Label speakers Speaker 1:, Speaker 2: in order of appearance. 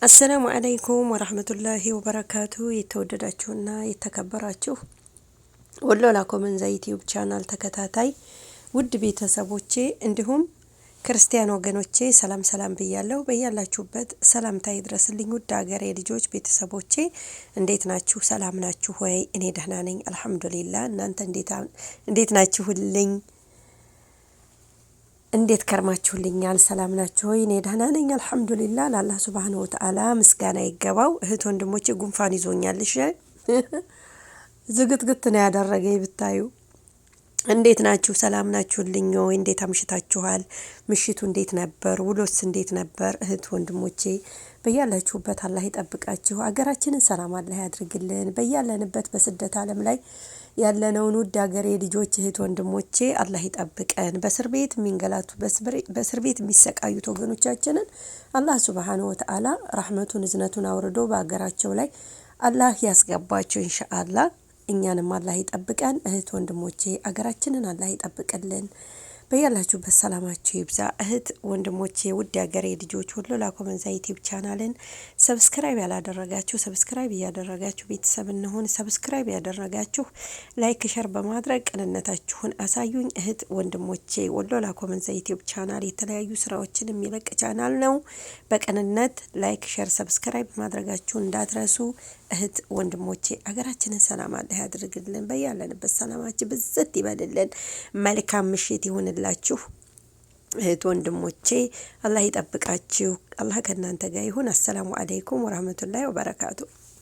Speaker 1: السلام عليكم ورحمة الله وبركاته። የተወደዳችሁና የተከበራችሁ ወሎ ላኮመንዛ ዩቲዩብ ቻናል ተከታታይ ውድ ቤተሰቦቼ እንዲሁም ክርስቲያን ወገኖቼ ሰላም ሰላም ብያለሁ። በያላችሁበት ሰላምታ ይድረስልኝ። ውድ ሀገሬ ልጆች ቤተሰቦቼ እንዴት ናችሁ? ሰላም ናችሁ ወይ? እኔ ደህና ነኝ الحمد لله። እናንተ እንዴት ናችሁልኝ? እንዴት ከርማችሁልኛል? ሰላም ናችሁ ወይ? እኔ ደህና ነኝ الحمد لله። ለአላህ سبحانه وتعالى ምስጋና ይገባው። እህት ወንድሞቼ ጉንፋን ይዞኛል። እሺ ዝግትግት ነው ያደረገኝ ብታዩ። እንዴት ናችሁ? ሰላም ናችሁልኝ ወይ? እንዴት አምሽታችኋል? ምሽቱ እንዴት ነበር? ውሎስ እንዴት ነበር? እህት ወንድሞቼ በያላችሁበት አላህ ይጠብቃችሁ። አገራችንን ሰላም አላህ ያድርግልን። በያለንበት በስደት ዓለም ላይ ያለነውን ውድ ሀገሬ ልጆች እህት ወንድሞቼ አላህ ይጠብቀን። በእስር ቤት የሚንገላቱ በእስር ቤት የሚሰቃዩት ወገኖቻችንን አላህ سبحانه وتعالى ረህመቱን እዝነቱን አውርዶ በሀገራቸው ላይ አላህ ያስገባቸው إن شاء الله። እኛንም አላህ ይጠብቀን። እህት ወንድሞቼ አገራችንን አላህ ይጠብቅልን። በያላችሁበት ሰላማችሁ ይብዛ። እህት ወንድሞቼ፣ ውድ የሀገሬ ልጆች ወሎ ላኮመንዛ ዩቲዩብ ቻናልን subscribe ያላደረጋችሁ subscribe እያደረጋችሁ ቤተሰብ እንሁን። Subscribe ያደረጋችሁ like፣ share በማድረግ ቅንነታችሁን አሳዩኝ። እህት ወንድሞቼ ወሎ ላኮመንዛ ዩቲዩብ ቻናል የተለያዩ ስራዎችን የሚለቅ ቻናል ነው። በቅንነት like፣ share፣ subscribe ማድረጋችሁ እንዳትረሱ። እህት ወንድሞቼ አገራችንን ሰላም አላህ ያድርግልን። በያለንበት ሰላማችን ብዝት ይበልልን። መልካም ምሽት ይሁንላችሁ። እህት ወንድሞቼ አላህ ይጠብቃችሁ። አላህ ከእናንተ ጋር ይሁን። السلام عليكم ورحمة الله وبركاته።